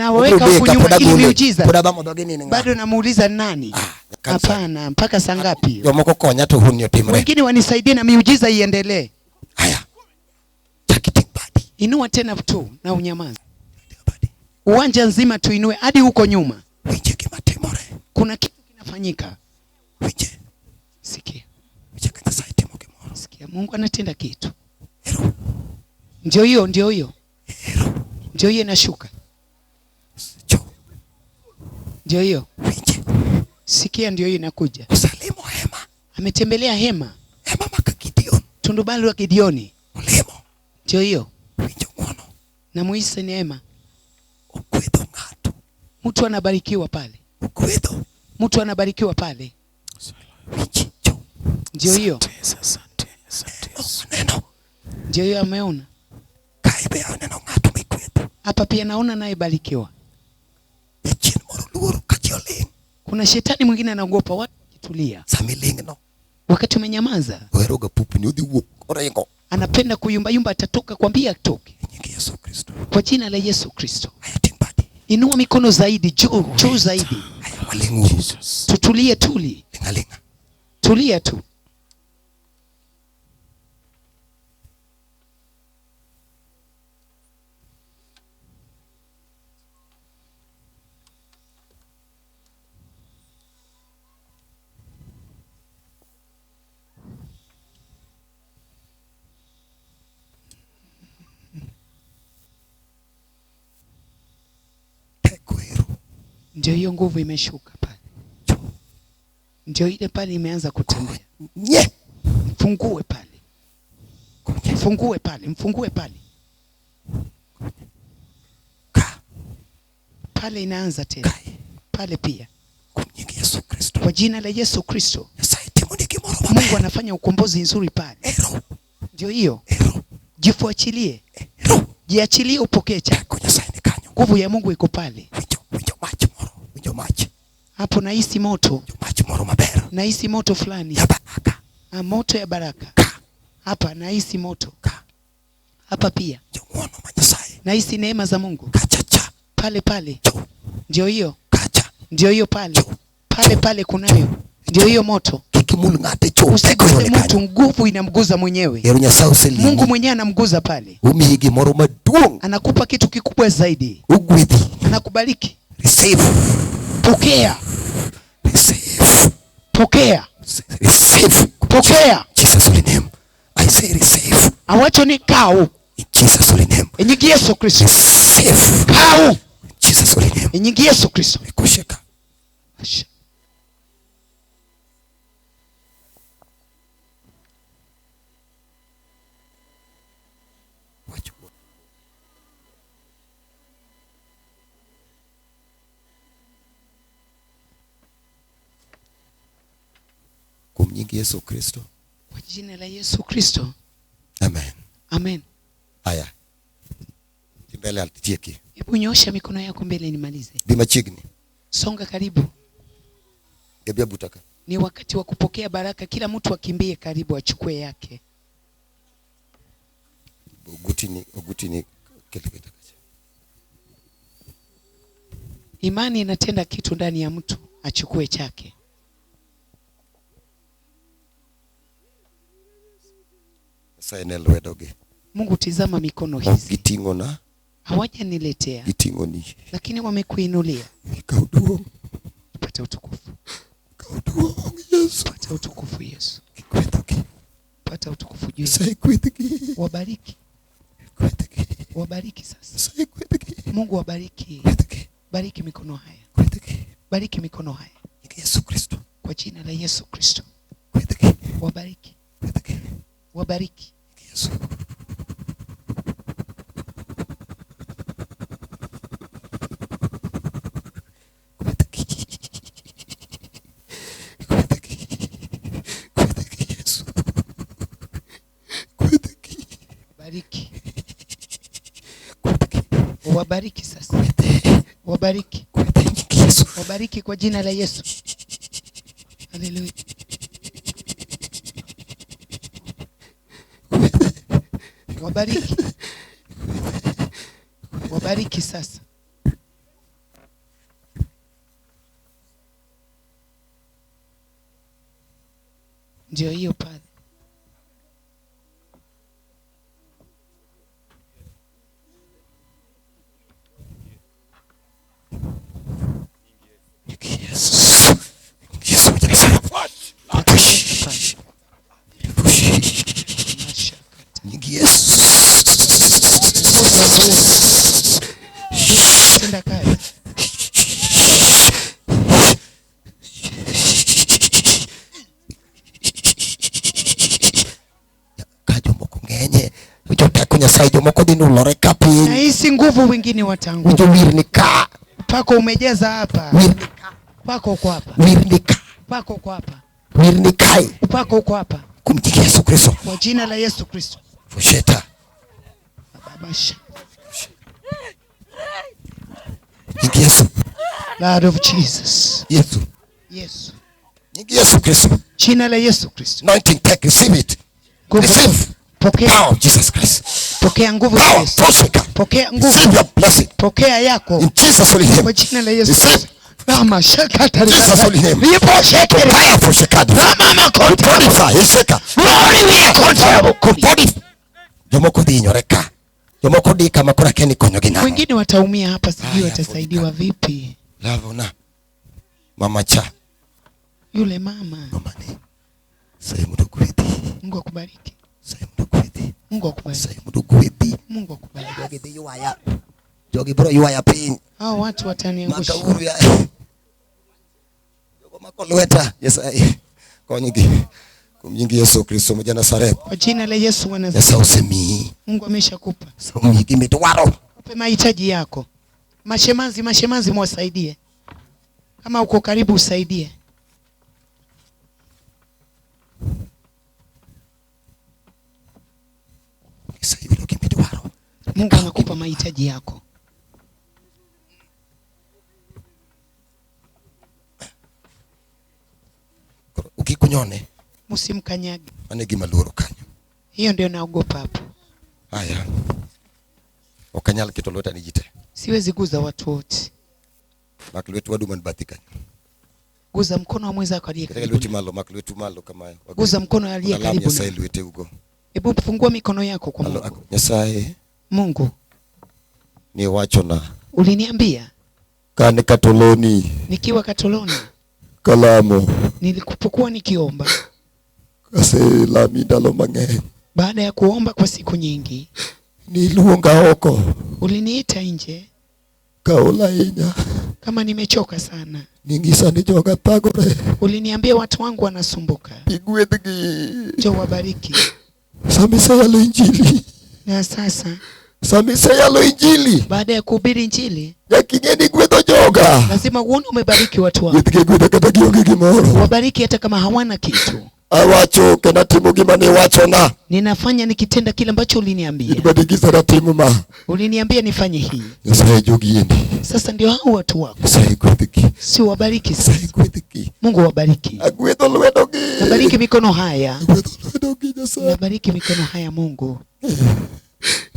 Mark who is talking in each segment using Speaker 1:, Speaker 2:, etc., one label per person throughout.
Speaker 1: Nawaweka
Speaker 2: Obiro
Speaker 1: huku
Speaker 2: beka,
Speaker 1: nyuma
Speaker 2: pod
Speaker 1: ili
Speaker 2: agole,
Speaker 1: miujiza.
Speaker 2: Pod abamo dhoge ni en ng'a.
Speaker 1: Bado namuuliza nani?
Speaker 2: Kanisa.
Speaker 1: Hapana, mpaka saa ngapi?
Speaker 2: Jomoko konya to honni otimre.
Speaker 1: Wengine wanisaidie na miujiza iendelee.
Speaker 2: Aya. Chak iting' badi.
Speaker 1: Inua tena tu na unyamaze.
Speaker 2: Ting' badi.
Speaker 1: Uwanja nzima tuinue hadi huko nyuma.
Speaker 2: Winje gima timore.
Speaker 1: Kuna kitu kinafanyika.
Speaker 2: Winje.
Speaker 1: Sikia,
Speaker 2: Winje ka Nyasaye timo gimoro.
Speaker 1: sikia, Mungu anatenda kitu.
Speaker 2: Ero.
Speaker 1: Ndio hiyo, ndio hiyo,
Speaker 2: Ero.
Speaker 1: ndio hiyo inashuka,
Speaker 2: Cho.
Speaker 1: ndio hiyo.
Speaker 2: Winje.
Speaker 1: Sikia, ndio hiyo inakuja.
Speaker 2: Oselimo hema.
Speaker 1: Ametembelea hema,
Speaker 2: Hema maka Gideon.
Speaker 1: tundubali wa Gideoni,
Speaker 2: Olimo.
Speaker 1: ndio hiyo.
Speaker 2: Winjo ng'wono.
Speaker 1: Namuhisi neema,
Speaker 2: Ogwedho ng'ato.
Speaker 1: mtu anabarikiwa pale,
Speaker 2: Ogwedho.
Speaker 1: mtu anabarikiwa pale,
Speaker 2: Winji. Cho.
Speaker 1: ndio hiyo,
Speaker 3: Asante, asante, asante Yesu.
Speaker 2: Neno.
Speaker 1: ndio hiyo. Ameona
Speaker 2: Kae be aneno ng'ato migwedho.
Speaker 1: hapa pia, naona anayebarikiwa.
Speaker 2: Jachien moro luoro ka ji oling'.
Speaker 1: Kuna shetani mwingine anaogopa watu wakitulia,
Speaker 2: Sama iling'no.
Speaker 1: wakati umenyamaza,
Speaker 2: Oheroga pupni odhi wuok oringo.
Speaker 1: anapenda kuyumbayumba, atatoka kwambia atoke.
Speaker 2: E nying Yesu Kristo.
Speaker 1: Kwa jina la Yesu Kristo,
Speaker 2: Aya ting' badi.
Speaker 1: inua mikono zaidi juu, juu zaidi,
Speaker 2: Aya waling'uru.
Speaker 3: Jesus.
Speaker 1: tutulie, tuli,
Speaker 2: Ling' aling'a.
Speaker 1: tulia tu.
Speaker 2: Teko ero.
Speaker 1: Ndio hiyo nguvu imeshuka pale,
Speaker 2: Cho.
Speaker 1: ndio ile pale imeanza kutembea.
Speaker 2: Nye.
Speaker 1: Mfungue pale,
Speaker 2: Konye.
Speaker 1: mfungue pale, mfungue pale,
Speaker 2: Ka.
Speaker 1: pale inaanza tena
Speaker 2: Kae.
Speaker 1: pale pia,
Speaker 2: Kuom nying Yesu Kristo.
Speaker 1: kwa jina la Yesu Kristo.
Speaker 2: Nyasaye timoni gimoro
Speaker 1: Mungu
Speaker 2: maber.
Speaker 1: anafanya ukombozi nzuri pale,
Speaker 2: Ero.
Speaker 1: ndio hiyo.
Speaker 2: Ero.
Speaker 1: Jifuachilie,
Speaker 2: Ero.
Speaker 1: jiachilie, upokee cha
Speaker 2: Teko Nyasaye ni kanyo.
Speaker 1: nguvu ya Mungu iko pale.
Speaker 2: Winjo, winjo mach moro. Winjo mach.
Speaker 1: Hapo nahisi moto,
Speaker 2: Winjo mach moro maber.
Speaker 1: nahisi moto fulani,
Speaker 2: Ya baraka.
Speaker 1: ah, moto ya baraka
Speaker 2: Ka.
Speaker 1: hapa, nahisi moto
Speaker 2: Ka.
Speaker 1: hapa pia,
Speaker 2: Winjo ng'wono ma Nyasaye.
Speaker 1: nahisi neema za Mungu
Speaker 2: Kacha cha.
Speaker 1: pale pale,
Speaker 2: Cho.
Speaker 1: ndio hiyo,
Speaker 2: Kacha.
Speaker 1: ndio hiyo pale pale pale, kunayo ndio hiyo moto.
Speaker 2: Kik imul ng'ate cho. Teko ero
Speaker 1: Usiguse
Speaker 2: ni
Speaker 1: mtu,
Speaker 2: kanyo.
Speaker 1: nguvu inamguza mwenyewe.
Speaker 2: Ero Nyasaye
Speaker 1: Mungu
Speaker 2: oselimi.
Speaker 1: mwenyewe anamguza pale,
Speaker 2: Omiyi gimoro maduong'.
Speaker 1: anakupa kitu kikubwa zaidi,
Speaker 2: Ogwedhi.
Speaker 1: anakubariki.
Speaker 2: Receive.
Speaker 1: Pokea,
Speaker 2: Receive.
Speaker 1: pokea,
Speaker 2: Receive.
Speaker 1: pokea.
Speaker 2: Jesus holy name. I say receive.
Speaker 1: Awacho ni kau
Speaker 2: In Jesus holy name.
Speaker 1: e nying Yesu Kristo,
Speaker 2: Receive.
Speaker 1: kau
Speaker 2: In Jesus holy name.
Speaker 1: e nying Yesu Kristo.
Speaker 2: Kushika. Wach Kuom nying Yesu Kristo.
Speaker 1: Kwa jina la Yesu Kristo,
Speaker 2: Amen.
Speaker 1: amen.
Speaker 2: Aya. Dhi mbele atieki.
Speaker 1: Hebu nyoosha mikono yako mbele nimalize.
Speaker 2: Dhi machiegni.
Speaker 1: Songa karibu,
Speaker 2: Gebia butaka.
Speaker 1: ni wakati wa kupokea baraka. Kila mtu akimbie karibu achukue yake.
Speaker 2: Oguti ni oguti ni kete kete kacha.
Speaker 1: Imani inatenda kitu ndani ya mtu, achukue chake.
Speaker 2: Nyasaye ne lwedogi.
Speaker 1: Mungu, tizama mikono
Speaker 2: Ok
Speaker 1: hizi,
Speaker 2: giting'ona,
Speaker 1: hawajaniletea
Speaker 2: giting'oni.
Speaker 1: lakini wamekuinulia.
Speaker 2: Kaw duong',
Speaker 1: Pata utukufu,
Speaker 2: kaw duong' Yesu.
Speaker 1: pata utukufu Yesu,
Speaker 2: Gwedhogi.
Speaker 1: pata utukufu juu.
Speaker 2: Nyasaye gwedhgi.
Speaker 1: Wabariki,
Speaker 2: Gwedhgi.
Speaker 1: wabariki sasa.
Speaker 2: Nyasaye gwedhgi.
Speaker 1: Mungu wabariki,
Speaker 2: Gwedhgi.
Speaker 1: bariki mikono haya,
Speaker 2: Gwedhgi.
Speaker 1: bariki mikono haya
Speaker 2: Nying Yesu Kristo.
Speaker 1: kwa jina la Yesu Kristo.
Speaker 2: Gwedhgi.
Speaker 1: Wabariki,
Speaker 2: Gwedhgi.
Speaker 1: wabariki.
Speaker 2: Nying Yesu. Gwedhgi. Gwedhgi. Gwedhgi Yesu. Gwedhgi.
Speaker 1: Bariki,
Speaker 2: Gwedhgi.
Speaker 1: wabariki sasa,
Speaker 2: Gwedhe.
Speaker 1: wabariki,
Speaker 2: Gwedhe nying Yesu.
Speaker 1: wabariki kwa jina la Yesu. Haleluya. Wabariki, wabariki sasa. Ndio hiyo pale.
Speaker 2: Yesu. Yesu
Speaker 1: Pale. Mashaka.
Speaker 2: Yesu.
Speaker 1: Tenda kazi.
Speaker 2: Ka jomoko ng'enye joteko Nyasaye jomoko dhi nulore ka piny
Speaker 1: Nahisi nguvu, wengine wataanguka.
Speaker 2: winjo wir ni ka
Speaker 1: Pako umejaza hapa.
Speaker 2: wir ni ka
Speaker 1: Pako uko hapa.
Speaker 2: wir ni ka
Speaker 1: Upako uko hapa.
Speaker 2: wir ni kae
Speaker 1: Upako uko hapa.
Speaker 2: kuom nying Yesu Kristo
Speaker 1: Kwa jina la Yesu Kristo.
Speaker 2: fusheta
Speaker 1: Babasha.
Speaker 2: nying Yesu
Speaker 1: Blood of Jesus.
Speaker 2: Yesu
Speaker 1: Yesu.
Speaker 2: nying Yesu Kristo
Speaker 1: Jina la Yesu Kristo.
Speaker 2: anointing take receive it
Speaker 1: Nguvu.
Speaker 2: receive
Speaker 1: Pokea,
Speaker 2: power of Jesus Christ
Speaker 1: pokea nguvu za
Speaker 2: power
Speaker 1: Yesu.
Speaker 2: fusheka
Speaker 1: Pokea
Speaker 2: receive
Speaker 1: nguvu.
Speaker 2: your blessing
Speaker 1: Pokea yako.
Speaker 2: in Jesus holy name
Speaker 1: Kwa jina la Yesu.
Speaker 2: Receive.
Speaker 1: Rama shaka
Speaker 2: Jesus holy name
Speaker 1: Lipo shekere.
Speaker 2: fire fushekadi
Speaker 1: Rama makonta.
Speaker 2: Kupodify, iseka.
Speaker 1: Glory we konta.
Speaker 2: Kupodify. Jomoko dhi hinyore ka. Jomoko dhi kama koro akia ni konyogi nang'o.
Speaker 1: Wengine wataumia hapa, sijui
Speaker 2: Haya,
Speaker 1: watasaidiwa vipi.
Speaker 2: Lavona. Mama cha.
Speaker 1: Yule mama,
Speaker 2: Mama ni. Saye mondo ogwedhi.
Speaker 1: Mungu akubariki.
Speaker 2: Saye mondo ogwedhi.
Speaker 1: Mungu akubariki.
Speaker 2: Saye mondo ogwedhi.
Speaker 1: Mungu akubariki.
Speaker 2: Jogi dhi ywaya. Jogi biro ywaya piny.
Speaker 1: Hao watu wataniangusha.
Speaker 2: Maka uru ya. Jogo mako lweta. Nyasaye. Konygi. Kuom nying Yesu Kristo ma ja-Nazareth.
Speaker 1: Kwa jina la Yesu wa Nazareti.
Speaker 2: Nyasaye osemiyi.
Speaker 1: Mungu ameshakupa.
Speaker 2: Osemiyi gimidwaro.
Speaker 1: Upe mahitaji yako. Mashemazi, mashemazi mwasaidie. Kama uko karibu usaidie.
Speaker 2: Iseyudo gimidwaro.
Speaker 1: Mungu anakupa mahitaji yako.
Speaker 2: Koro ukikunyone
Speaker 1: Msimkanyage.
Speaker 2: mano e gima luoro kanyo.
Speaker 1: Hiyo ndio naogopa hapo.
Speaker 2: Haya. Ok anyal keto lweta ni ji te.
Speaker 1: Siwezi guza watu wote.
Speaker 2: Mak lweti wadu man bathi kanyo.
Speaker 1: Guza mkono wa mwenzako aliye
Speaker 2: Kata
Speaker 1: karibu.
Speaker 2: lweti
Speaker 1: nawe.
Speaker 2: malo, mak lwetu malo kamae.
Speaker 1: Guza mkono aliye
Speaker 2: Alam
Speaker 1: karibu.
Speaker 2: Nyasaye
Speaker 1: nawe.
Speaker 2: lweteugo.
Speaker 1: Hebu fungua mikono yako kwa
Speaker 2: Alo,
Speaker 1: Mungu.
Speaker 2: Nyasaye
Speaker 1: Mungu,
Speaker 2: ni wachona
Speaker 1: uliniambia
Speaker 2: kane katoloni
Speaker 1: nikiwa Katoloni,
Speaker 2: kalamo
Speaker 1: nilikupokuwa nikiomba,
Speaker 2: aselami ndalo mang'eny
Speaker 1: baada ya kuomba kwa siku nyingi,
Speaker 2: niluonga oko
Speaker 1: uliniita nje
Speaker 2: kaol ahinya
Speaker 1: kama nimechoka sana.
Speaker 2: ning'isa ni joga thagore
Speaker 1: Uliniambia watu wangu wanasumbuka,
Speaker 2: igwedhgi
Speaker 1: njoo wabariki.
Speaker 2: sama iseyalo injili
Speaker 1: Na sasa
Speaker 2: sama iseyalo injili
Speaker 1: baada ya kuhubiri Injili,
Speaker 2: nyaka ing'e ni igwedho joga
Speaker 1: lazima uone umebariki watu wako.
Speaker 2: gwedhgi agwedha kata gionge gimoro
Speaker 1: Wabariki hata kama hawana kitu.
Speaker 2: awacho kendo atimo gima niwachona
Speaker 1: Ninafanya nikitenda kile ambacho
Speaker 2: in
Speaker 1: uliniambia.
Speaker 2: madingisa natimo ma
Speaker 1: Uliniambia nifanye hii.
Speaker 2: Nyasaye jogi endi
Speaker 1: Sasa ndio hao watu wako,
Speaker 2: Nyasaye gwedhgi
Speaker 1: si wabariki
Speaker 2: Nyasaye
Speaker 1: sasa.
Speaker 2: gwedhgi
Speaker 1: Mungu wabariki,
Speaker 2: agwedho lwedogi
Speaker 1: nabariki mikono haya,
Speaker 2: agwedho lwedogi Nyasaye
Speaker 1: nabariki mikono haya. Mungu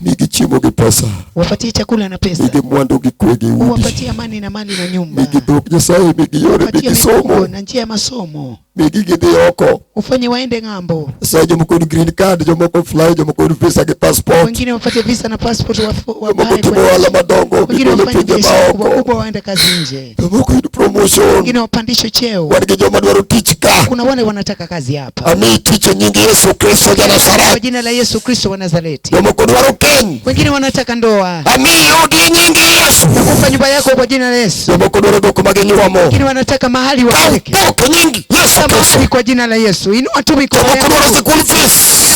Speaker 2: migi chiemo gi pesa
Speaker 1: wapatie chakula na pesa,
Speaker 2: migi mwandu gi kwe gi udi
Speaker 1: uwapatie amani na mali na nyumba,
Speaker 2: migi dhok Nyasaye migi yore
Speaker 1: wapatie
Speaker 2: migi
Speaker 1: mifugo
Speaker 2: somo
Speaker 1: na njia ya masomo,
Speaker 2: migi gidhi oko
Speaker 1: ufanye waende ng'ambo,
Speaker 2: Nyasaye jomoko yud green card jomoko fly jomoko yud visa gi passport
Speaker 1: wengine wapate visa na passport,
Speaker 2: jomoko
Speaker 1: wapae
Speaker 2: timo
Speaker 1: kwenda-
Speaker 2: ohala madongo
Speaker 1: wengine
Speaker 2: gigolo
Speaker 1: wafanye
Speaker 2: pinje
Speaker 1: biashara kubwa
Speaker 2: maoko
Speaker 1: kubwa, waende kazi nje,
Speaker 2: jomoko yud promotion
Speaker 1: wengine wapandishwe cheo.
Speaker 2: wan gi joma dwaro tich ka
Speaker 1: Kuna wale wanataka kazi hapa
Speaker 2: amiyi tich e nying Yesu Kristo ja
Speaker 1: kwa
Speaker 2: Nazareth
Speaker 1: jina la Yesu Kristo wa Nazareti.
Speaker 2: jomoko dwaro keny
Speaker 1: Wengine wanataka ndoa,
Speaker 2: amiyi udi e nying Yesu
Speaker 1: nakupa nyumba yako kwa jina la Yesu.
Speaker 2: jomoko dwaro dhok ma ginyuomo
Speaker 1: Wengine wanataka mahali
Speaker 2: kaw
Speaker 1: wapeleke
Speaker 2: dhok e nying Yesu Kristo
Speaker 1: mahali kwa jina la Yesu. Inua tu mikono
Speaker 2: jomoko
Speaker 1: yako.
Speaker 2: dwaro school fees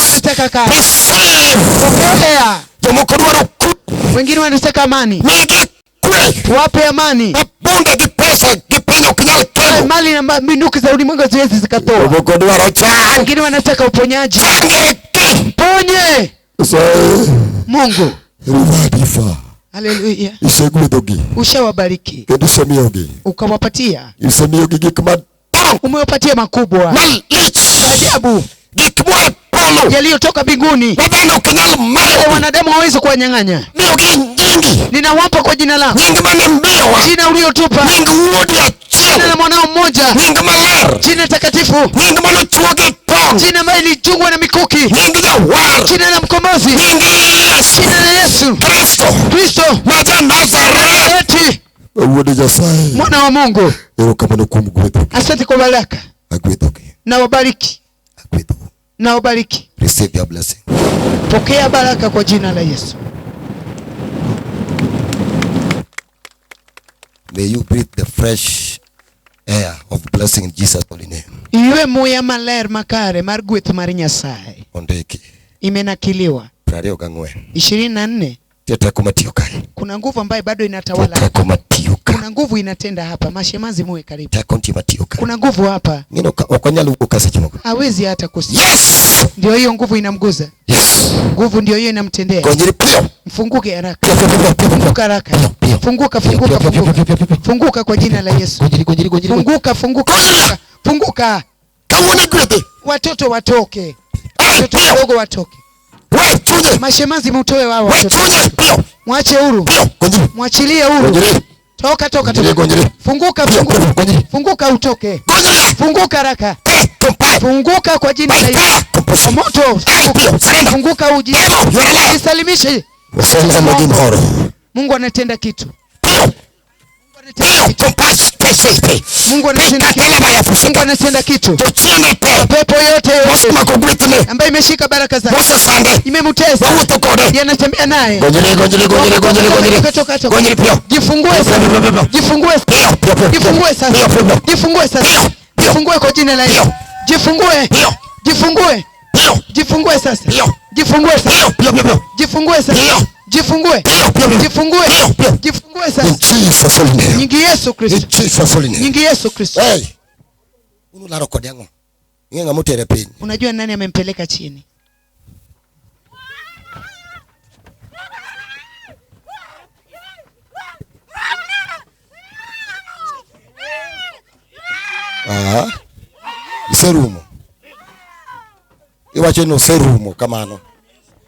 Speaker 1: Wanataka kazi,
Speaker 2: receive
Speaker 1: pokea.
Speaker 2: jomoko dwaro kwe
Speaker 1: Wengine wanataka amani,
Speaker 2: migi kwe
Speaker 1: wape amani.
Speaker 2: mabunde gi pesa gi piny ok nyal kelo
Speaker 1: Mali na minuki za ulimwengu haziwezi zikatoa.
Speaker 2: jomoko dwaro chang
Speaker 1: Wengine wanataka uponyaji,
Speaker 2: changegi
Speaker 1: ponye
Speaker 2: Nyasaye
Speaker 1: Mungu.
Speaker 2: rivadifa
Speaker 1: Haleluya,
Speaker 2: isegwedhogi
Speaker 1: ushawabariki
Speaker 2: kendo isemiyogi
Speaker 1: ukawapatia,
Speaker 2: isemiyogi gik madongo
Speaker 1: umewapatia makubwa
Speaker 2: malich
Speaker 1: ajabu
Speaker 2: gik moa e polo
Speaker 1: yaliyotoka mbinguni,
Speaker 2: ma dhano ok nyal mayo
Speaker 1: wanadamu hawawezi kuwanyang'anya.
Speaker 2: miyogi nyingi
Speaker 1: Ninawapa kwa jina lako,
Speaker 2: nying mane miyowa
Speaker 1: jina uliotupa,
Speaker 2: nying wuodi achiel
Speaker 1: Jina la mwanao mmoja.
Speaker 2: Nying maler.
Speaker 1: Jina takatifu.
Speaker 2: Nying manochuo gi tong'.
Speaker 1: Jina ambaye ilichungwa na mikuki.
Speaker 2: Nying jawar.
Speaker 1: Jina la mkombozi.
Speaker 2: Nying Yesu.
Speaker 1: Jina la Yesu
Speaker 2: Kristo.
Speaker 1: Kristo
Speaker 2: Ma ja Nazareth.
Speaker 1: Eti
Speaker 2: Wuod Nyasaye.
Speaker 1: mwana wa Mungu.
Speaker 2: Erokamano kuom gwedhogi.
Speaker 1: Asante kwa baraka.
Speaker 2: Agwedhogi.
Speaker 1: Na wabariki.
Speaker 2: Agwedhou.
Speaker 1: Na wabariki.
Speaker 2: Receive your blessing.
Speaker 1: Pokea baraka kwa jina la Yesu.
Speaker 2: May you breathe the fresh air of blessing in Jesus' holy name.
Speaker 1: Iwe muya maler makare mar gweth mar Nyasaye.
Speaker 2: Ondiki.
Speaker 1: Imenakiliwa.
Speaker 2: 24.
Speaker 1: 24.
Speaker 2: Nitie teko matiyo kae.
Speaker 1: Kuna nguvu ambayo bado
Speaker 2: Nitie
Speaker 1: inatawala.
Speaker 2: teko matiyo ka.
Speaker 1: Kuna nguvu inatenda hapa. Mashemazi muwe karibu.
Speaker 2: Teko nitie matiyo ka.
Speaker 1: Kuna nguvu hapa.
Speaker 2: Ng'ino ka ok onyal wuok ka seche moko.
Speaker 1: Hawezi hata kusi.
Speaker 2: Yes!
Speaker 1: Ndio hiyo nguvu inamguza.
Speaker 2: Yes!
Speaker 1: Nguvu ndio hiyo inamtendea.
Speaker 2: Gonyri piyo.
Speaker 1: Mfunguke haraka.
Speaker 2: Piyo piyo piyo piyo.
Speaker 1: Funguka haraka.
Speaker 2: Piyo, piyo.
Speaker 1: Funguka,
Speaker 2: Piyo,
Speaker 1: funguka,
Speaker 2: piyo, piyo,
Speaker 1: funguka.
Speaker 2: piyo, piyo, piyo.
Speaker 1: Funguka kwa jina la Yesu.
Speaker 2: Gonyri gonyri gonyri. gonyri.
Speaker 1: Funguka, funguka, funguka. Funguka.
Speaker 2: Kawuono gwedhi.
Speaker 1: Watoto watoke.
Speaker 2: Ai,
Speaker 1: Watoto
Speaker 2: piyo.
Speaker 1: wadogo watoke.
Speaker 2: We chunye.
Speaker 1: Mashemazi mtoe wao
Speaker 2: We
Speaker 1: watoto.
Speaker 2: chunye. Piyo.
Speaker 1: Mwache huru.
Speaker 2: Piyo. Gonyri.
Speaker 1: Mwachilie huru.
Speaker 2: Gonyri.
Speaker 1: Toka, toka,
Speaker 2: Gonyri
Speaker 1: toka.
Speaker 2: gonyri.
Speaker 1: Funguka,
Speaker 2: Piyo
Speaker 1: funguka.
Speaker 2: piyo gonyri.
Speaker 1: Funguka utoke.
Speaker 2: Gonyri.
Speaker 1: Funguka haraka.
Speaker 2: Eh, kompa.
Speaker 1: Funguka kwa jina la Yesu.
Speaker 2: Kompa.
Speaker 1: Kwa moto.
Speaker 2: Ai, piyo. Surrender.
Speaker 1: Funguka uji.
Speaker 2: Devil, you are alive.
Speaker 1: Jisalimishe.
Speaker 2: Uselemo gimoro.
Speaker 1: Mungu anatenda kitu.
Speaker 2: Piyo.
Speaker 1: Mungu anatenda
Speaker 2: Piyo.
Speaker 1: kitu.
Speaker 2: Kompa. Pe, pe, pe.
Speaker 1: Mungu anatenda kitu.
Speaker 2: Pe, ya
Speaker 1: Mungu
Speaker 2: fusika.
Speaker 1: anatenda kitu.
Speaker 2: Jochiende te.
Speaker 1: Pepo yote yote
Speaker 2: Mosemako gwethne.
Speaker 1: ambayo imeshika baraka zake
Speaker 2: Mosesande.
Speaker 1: imemtesa,
Speaker 2: Wawuotho kode.
Speaker 1: yanatembea naye.
Speaker 2: Gonyri gonyri gonyri gonyri gonyri.
Speaker 1: Toka, toka, toka.
Speaker 2: Gonyri piyo.
Speaker 1: Jifungue sasa.
Speaker 2: Piyo, piyo, piyo.
Speaker 1: Jifungue sasa.
Speaker 2: Piyo piyo piyo.
Speaker 1: Jifungue sasa.
Speaker 2: Piyo piyo piyo.
Speaker 1: Jifungue sasa.
Speaker 2: Piyo, piyo.
Speaker 1: Jifungue kwa jina la Yesu.
Speaker 2: Piyo.
Speaker 1: Jifungue.
Speaker 2: Piyo.
Speaker 1: Jifungue.
Speaker 2: Piyo.
Speaker 1: Jifungue sasa.
Speaker 2: Piyo.
Speaker 1: Jifungue sasa.
Speaker 2: Piyo piyo piyo piyo.
Speaker 1: Jifungue sasa.
Speaker 2: Piyo.
Speaker 1: Jifungue.
Speaker 2: Piyo piyo piyo.
Speaker 1: Jifungue.
Speaker 2: Piyo, piyo.
Speaker 1: Jifungue
Speaker 2: In
Speaker 1: sasa.
Speaker 2: Jesus holy name.
Speaker 1: Nyingi Yesu
Speaker 2: In
Speaker 1: Kristo.
Speaker 2: Jesus holy name.
Speaker 1: Nyingi Yesu Kristo.
Speaker 2: Hey. Unu laro kode ang'o? Ing'e ng'ama otere piny.
Speaker 1: Unajua nani amempeleka chini?
Speaker 2: Ah. Iserumo. Iwacho ni oserumo kamano.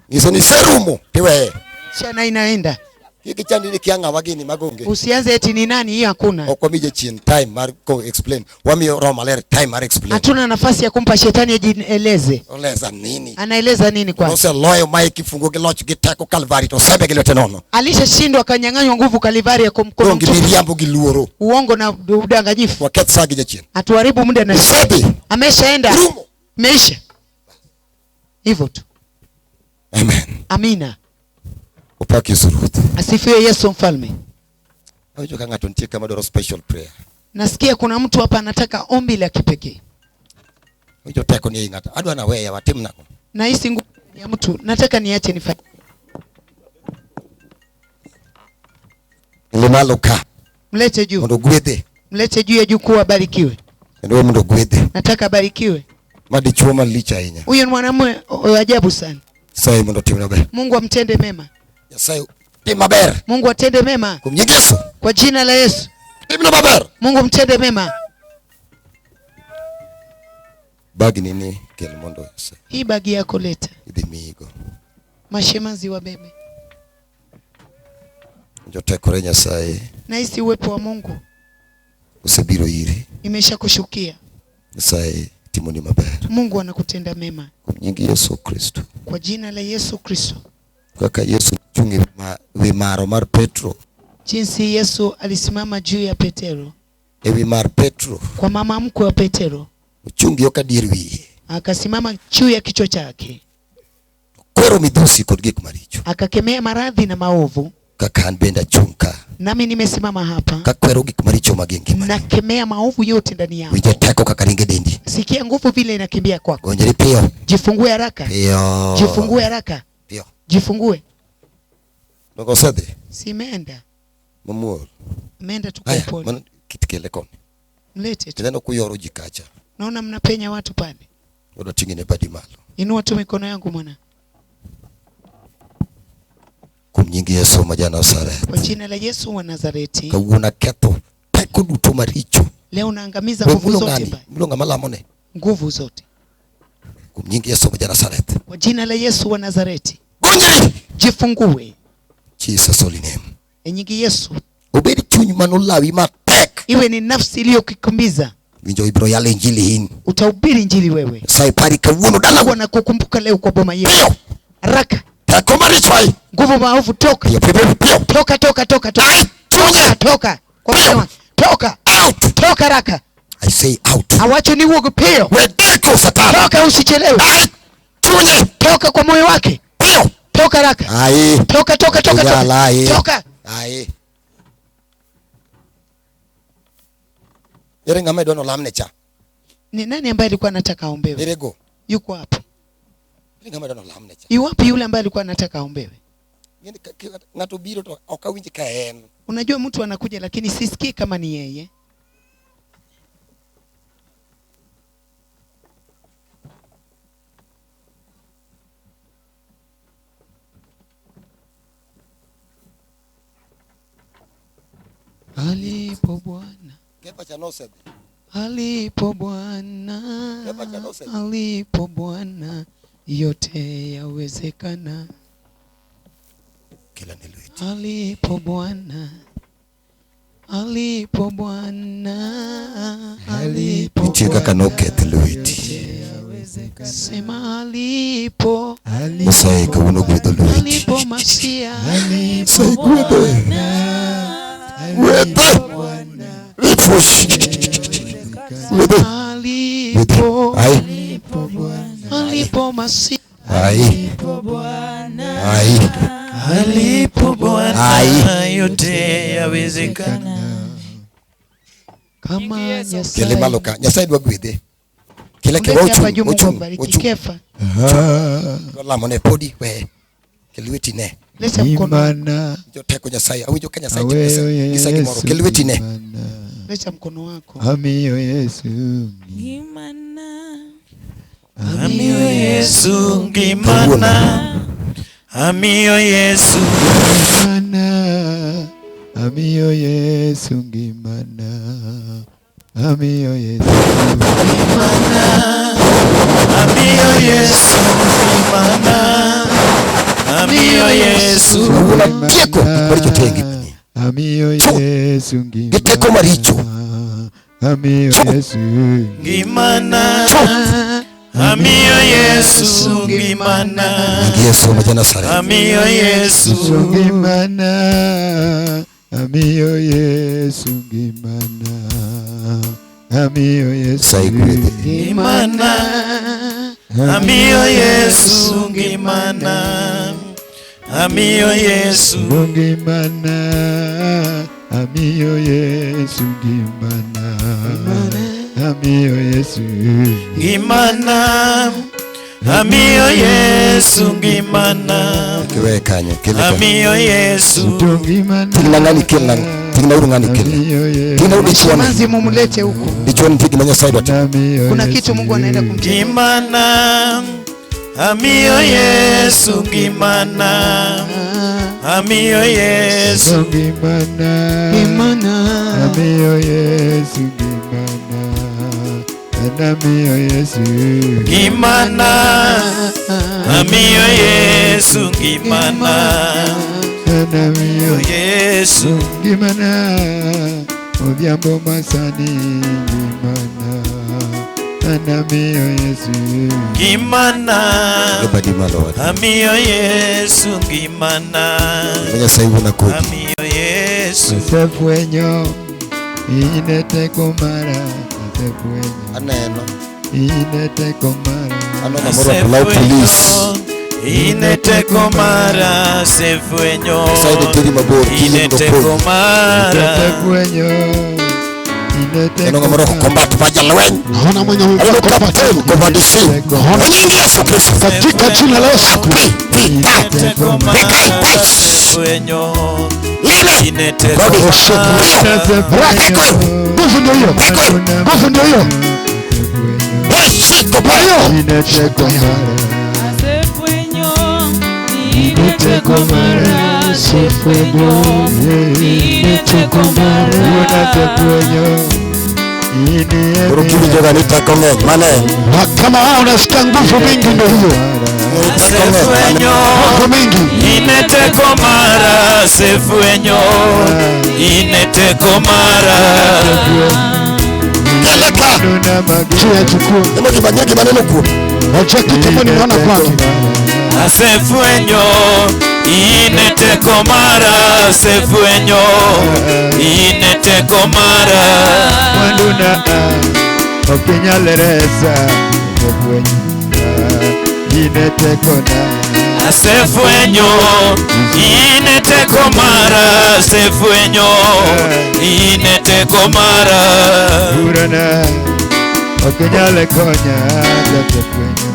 Speaker 2: Nyiso ni iserumo tiweye.
Speaker 1: Chana inaenda.
Speaker 2: Kik ichandi ni kia ng'awa gini magonge.
Speaker 1: Usianze eti ni nani, hiyo hakuna.
Speaker 2: Ok wami jachien time mar ko explain. Wamiyo Roho Maler time mar explain.
Speaker 1: Hatuna nafasi ya kumpa shetani ajieleze.
Speaker 2: Oleza nini?
Speaker 1: Anaeleza nini kwanza?
Speaker 2: Oseloyo mae kifungo gi loch gi teko Kalvari to osembe gi lwete nono.
Speaker 1: Alishashindwa akanyang'anywa nguvu Kalvari ya kumkono
Speaker 2: Donge
Speaker 1: mtupu.
Speaker 2: miriambo gi luoro.
Speaker 1: Uongo na udanganyifu.
Speaker 2: Waketh sa gi jachien.
Speaker 1: Hatuharibu muda na
Speaker 2: Isedhi.
Speaker 1: ameshaenda.
Speaker 2: Rumo.
Speaker 1: Meisha. Hivyo tu.
Speaker 2: Amen.
Speaker 1: Amina.
Speaker 2: Opak Yesu Ruoth.
Speaker 1: Asifiwe Yesu mfalme.
Speaker 2: Awinjo ka ng'ato nitie kama dwaro special prayer.
Speaker 1: Nasikia kuna mtu hapa anataka ombi la kipekee.
Speaker 2: Awinjo teko ni ei ng'ato. Adwa naweya watim nang'o?
Speaker 1: Nahisi nguvu ya mtu, nataka niache nifanye.
Speaker 2: Kele malo ka
Speaker 1: Mlete juu,
Speaker 2: mondo ogwedhe.
Speaker 1: mlete juu ya jukwaa, abarikiwe.
Speaker 2: Kendo we mondo ogwedhe.
Speaker 1: Nataka abarikiwe.
Speaker 2: Ma dichuo malich ahinya.
Speaker 1: Huyu ni mwanamume wa ajabu sana.
Speaker 2: Nyasaye mondo otimne maber.
Speaker 1: Mungu amtende mema.
Speaker 2: Nyasaye tim maber.
Speaker 1: Mungu atende mema
Speaker 2: Kuom nying Yesu.
Speaker 1: kwa jina la Yesu.
Speaker 2: Timne maber.
Speaker 1: Mungu mtende mema.
Speaker 2: Bagni ni kel mondo Nyasaye
Speaker 1: Hii bagi yako leta,
Speaker 2: idhi miyigo.
Speaker 1: mashemazi wabebe.
Speaker 2: Jotekore Nyasaye
Speaker 1: Nahisi uwepo wa Mungu
Speaker 2: osebiro iri.
Speaker 1: imeshakushukia.
Speaker 2: Nyasaye timoni maber.
Speaker 1: Mungu anakutenda mema
Speaker 2: Kuom nying Yesu Kristo.
Speaker 1: kwa jina la Yesu Kristo.
Speaker 2: Kaka Yesu chung e wi maro mar Petro.
Speaker 1: Jinsi Yesu alisimama juu ya Petero,
Speaker 2: E wi mar Petro.
Speaker 1: kwa mama mkwe wa Petero,
Speaker 2: Ochung yo ka dier wiye.
Speaker 1: akasimama juu ya kichwa chake,
Speaker 2: Kwero midhusi kod gik maricho.
Speaker 1: akakemea maradhi na maovu.
Speaker 2: Kaka an bende achung' ka.
Speaker 1: Nami nimesimama hapa
Speaker 2: Kakwero gik maricho mag ngimani.
Speaker 1: nakemea maovu yote ndani yako.
Speaker 2: Winjo teko kaka ringo e dendi.
Speaker 1: Sikia nguvu vile inakimbia kwako.
Speaker 2: Gonjri piyo.
Speaker 1: Jifungue haraka,
Speaker 2: Piyo.
Speaker 1: jifungue haraka,
Speaker 2: Piyo.
Speaker 1: jifungue.
Speaker 2: Donge osedhi?
Speaker 1: Si imeenda,
Speaker 2: Mamuol.
Speaker 1: imeenda tu kwa
Speaker 2: Haya,
Speaker 1: upole.
Speaker 2: mano kit kele koni.
Speaker 1: Mlete tu.
Speaker 2: Tineno kuyoro ji kacha.
Speaker 1: Naona mnapenya watu pale.
Speaker 2: Mondo ting'ne badi malo.
Speaker 1: Inua tu mikono yangu mwana,
Speaker 2: Kuom nying Yesu ma ja Nazareth.
Speaker 1: kwa jina la Yesu wa Nazareti.
Speaker 2: Kawuono aketho teko duto maricho.
Speaker 1: Leo naangamiza
Speaker 2: We
Speaker 1: nguvu
Speaker 2: mulo
Speaker 1: zote
Speaker 2: ng'ani?
Speaker 1: mbaya,
Speaker 2: Mulo ng'ama lamone?
Speaker 1: nguvu zote
Speaker 2: Kuom nying Yesu ma ja Nazareth.
Speaker 1: kwa jina la Yesu wa Nazareti.
Speaker 2: Gonjri!
Speaker 1: Jifungue
Speaker 2: Jesus holy name.
Speaker 1: e nyingi Yesu.
Speaker 2: Obed chuny manolawi matek.
Speaker 1: Iwe ni nafsi iliyokukimbiza.
Speaker 2: Winjo ibiro yalo injili in.
Speaker 1: Utahubiri injili wewe.
Speaker 2: Nyasaye pari kawuono dala.
Speaker 1: Mungu anakukumbuka leo kwa boma yetu.
Speaker 2: Piyo.
Speaker 1: Haraka.
Speaker 2: Teko maricho ai.
Speaker 1: Nguvu maovu toka.
Speaker 2: Piyo piyo piyo.
Speaker 1: Toka toka toka toka.
Speaker 2: Ai.
Speaker 1: Toka toka. Kwa
Speaker 2: Piyo.
Speaker 1: moyo. Toka.
Speaker 2: Out.
Speaker 1: Toka haraka.
Speaker 2: I say out.
Speaker 1: Awacho ni wuog piyo.
Speaker 2: We deko Satan.
Speaker 1: Toka usichelewe.
Speaker 2: Ai. Chunye.
Speaker 1: Toka kwa moyo wake.
Speaker 2: Piyo.
Speaker 1: Toka haraka.
Speaker 2: Ai.
Speaker 1: Toka toka toka
Speaker 2: Ujala,
Speaker 1: toka.
Speaker 2: ai.
Speaker 1: Toka.
Speaker 2: Ai. Ere ng'ama idwa nolamne cha?
Speaker 1: Ni nani ambaye alikuwa anataka aombewe?
Speaker 2: Ere go.
Speaker 1: Yuko hapo.
Speaker 2: Ere ng'ama idwa nolamne cha?
Speaker 1: Iwapi yule ambaye alikuwa anataka aombewe?
Speaker 2: Ng'eni ng'ato biro to ok awinj ka en.
Speaker 1: Unajua mtu anakuja lakini sisikii kama ni yeye. Alipo Bwana,
Speaker 2: Kefa cha nosedhi.
Speaker 1: alipo Bwana,
Speaker 2: Kefa cha nosedhi.
Speaker 1: alipo Bwana, yote yawezekana.
Speaker 2: Kila ni lweti.
Speaker 1: Alipo Bwana, alipo Bwana, alipo
Speaker 2: Nitie kaka
Speaker 1: Bwana,
Speaker 2: noketh lweti.
Speaker 1: Sema alipo,
Speaker 2: Nyasaye kawuono gwedho lweti.
Speaker 1: alipo Masia,
Speaker 2: Nyasaye gwedho. Gwedhe. Ipush. Gwedhe.
Speaker 1: alipo,
Speaker 2: Ai.
Speaker 1: alipo Masia,
Speaker 2: Ai. Ai.
Speaker 3: Alipo Bwana
Speaker 2: Ai.
Speaker 3: yote yawezekana.
Speaker 1: kama
Speaker 2: Kele
Speaker 1: Nyasaye.
Speaker 2: malo ka. Nyasaye dwa gwedhe. Kele ke
Speaker 1: Mlete hapa
Speaker 2: ochung'
Speaker 1: juu, Mungu
Speaker 2: ochung'
Speaker 1: ambariki.
Speaker 2: ochung'.
Speaker 1: Kefa,
Speaker 2: Dwa lamone podi we. Kel lweti ne.
Speaker 1: leta mkono,
Speaker 4: Imana
Speaker 2: Winjo teko Nyasaye. Awinjo ka Nyasaye
Speaker 4: aweyo
Speaker 2: nyisa gimoro.
Speaker 4: Yesu
Speaker 2: Kel lweti ne.
Speaker 4: ngimana.
Speaker 1: leta mkono wako.
Speaker 4: Amiyo Yesu
Speaker 3: Amiyo Yesu ngimana. Amiyo Yesu
Speaker 4: ngimana. Amiyo Yesu ngimana. Amiyo Yesu
Speaker 3: Amiyo Yesu ngimana. Amiyo Yesu
Speaker 2: Kawuono atieko gik maricho te e ngimani.
Speaker 4: Amiyo Yesu ngimana.
Speaker 2: Gi teko maricho.
Speaker 4: Amiyo Yesu
Speaker 3: ngimana. Amiyo Yesu ngimana.
Speaker 2: Nying Yesu ma ja-Nazareth.
Speaker 3: Amiyo Yesu
Speaker 4: ngimana. Amiyo Yesu ngimana. Amiyo Yesu
Speaker 2: Nyasaye gwedhe.
Speaker 3: ngimana. Amiyo Yesu ngimana. Amiyo Yesu
Speaker 4: ngimana. Amiyo Yesu ngimana. Amiyo Yesu
Speaker 3: ngimana. Amiyo Yesu ngimana.
Speaker 2: Kiweye kanyo. Kele ka.
Speaker 3: Amiyo Yesu
Speaker 4: ngimana.
Speaker 2: Ting'na ng'ani kelna. Ting'na uru ng'ani kelna.
Speaker 4: Amiyo Yesu
Speaker 2: Ting'na uru dichuo ni.
Speaker 1: Manzi mumlete huku.
Speaker 2: Dichuo nitie gima Nyasaye dwa timo.
Speaker 4: Amiyo
Speaker 1: Kuna
Speaker 4: Yesu
Speaker 1: kitu Mungu anaenda kumtendea.
Speaker 3: ngimana. Amiyo Yesu ngimana. Amiyo Yesu
Speaker 4: ngimana.
Speaker 1: Imana.
Speaker 4: Amiyo Yesu ngimana. Amiyo Yesu
Speaker 3: ngimana. Amiyo Yesu ngimana.
Speaker 4: Amiyo
Speaker 3: Yesu
Speaker 4: ngimana. Odhiambo masani ngimana. Amiyo Yesu
Speaker 3: ngimana.
Speaker 2: Nobody malo wadu.
Speaker 3: Amiyo Yesu ngimana.
Speaker 2: Gima Nyasaye wuona kodi.
Speaker 3: Amiyo Yesu
Speaker 4: Asefwenyo ine teko mara. Asefwenyo
Speaker 2: Aneno.
Speaker 4: ine teko mara.
Speaker 2: Aneno ng'ama orwako law police.
Speaker 3: Ine teko mara asefwenyo.
Speaker 2: Nyasaye dhi teri mabor. Kiyie
Speaker 3: Ine
Speaker 2: mondo
Speaker 3: teko
Speaker 2: okonyi.
Speaker 3: mara.
Speaker 4: Asefwenyo ine teko
Speaker 2: Aneno ng'ama orwako combat ma jalweny.
Speaker 5: Naona mwenye
Speaker 2: Aneno
Speaker 5: amevaa combat.
Speaker 2: captain combat C. Kwa nying Yesu Kristo.
Speaker 5: Katika jina la Yesu Kristo.
Speaker 2: Pi, pi, ta.
Speaker 3: Ine teko mara asefwenyo.
Speaker 2: Lile.
Speaker 3: Ine teko
Speaker 2: Rodi.
Speaker 3: mara.
Speaker 2: Teko hiyo.
Speaker 5: Nguvu ndio hiyo.
Speaker 2: Teko hiyo.
Speaker 5: Nguvu ndio hiyo.
Speaker 2: Shiko hiyo.
Speaker 4: Ine teko mara.
Speaker 6: Asefwenyo, ine teko mara, asefwenyo, ine teko mara.
Speaker 2: Koro kiwinjo ga ni teko ng'eny. Mane en.
Speaker 5: Na kama wao unasikia nguvu mingi ndio hiyo.
Speaker 3: Asefwenyo
Speaker 5: Mambo mengi.
Speaker 3: Ineteko mara asefwenyo Ineteko mara
Speaker 2: Peleka.
Speaker 5: Juu ya jukwaa.
Speaker 2: Emo kibanyaki maneno kuo.
Speaker 5: Wacha kitu ambacho nimeona kwake.
Speaker 3: Asefwenyo Ineteko mara asefwenyo Ineteko mara
Speaker 4: Mwanduna okinyalresa asefwenyo inetekona
Speaker 3: Asefwenyo Ineteko mara asefwenyo Ineteko mara
Speaker 4: urana okinyalekonya asefwenyo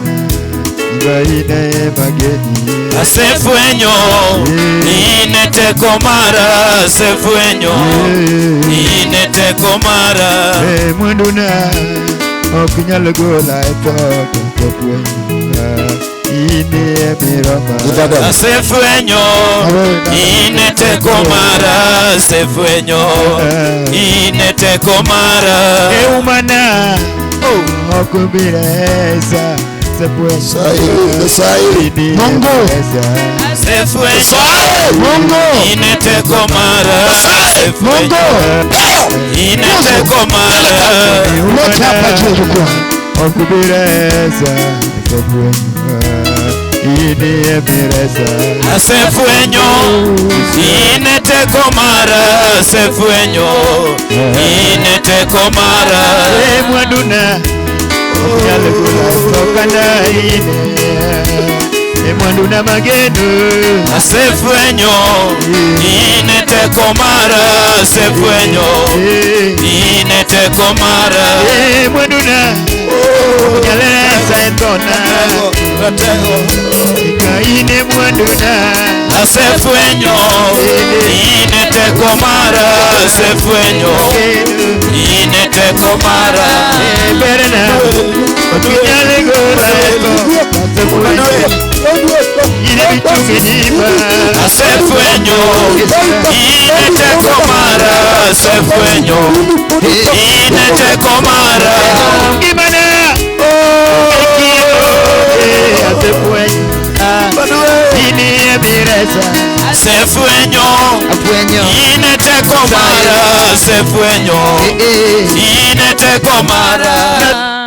Speaker 4: ibaine mageni
Speaker 3: Asefwenyo Ineteko mara asefwenyo Ineteko mara
Speaker 4: Mwanduna okinyalegola etoto asefwenyo ine miroma
Speaker 2: Ibada.
Speaker 3: Asefwenyo Ineteko mara asefwenyo Ineteko mara
Speaker 4: Eumana okumbiresa
Speaker 2: Sahi, sahi.
Speaker 5: Mungu.
Speaker 3: Asefwenyo
Speaker 5: Mungu.
Speaker 3: Ineteko mara
Speaker 5: Mungu.
Speaker 3: asefwenyo Ineteko mara
Speaker 5: Wote hapa juu ya jukwaa.
Speaker 4: Okubiresa iniemiresa
Speaker 3: Asefwenyo Ineteko mara asefwenyo Ineteko mara
Speaker 4: Emwaduna okunyalegula ine emwaduna magenu
Speaker 3: Asefwenyo Ineteko mara asefwenyo Ineteko mara
Speaker 4: Emwaduna okunyalesa entona ikaine mwaduna
Speaker 3: Asefwenyo Ineteko mara asefwenyo Ineteko mara
Speaker 4: Berena okunyalegula ine bichunginyima
Speaker 3: Asefwenyo Ineteko mara asefwenyo Ineteko mara
Speaker 4: Ngimana
Speaker 3: Asefwenyo Ineteko mara asefwenyo Ineteko mara.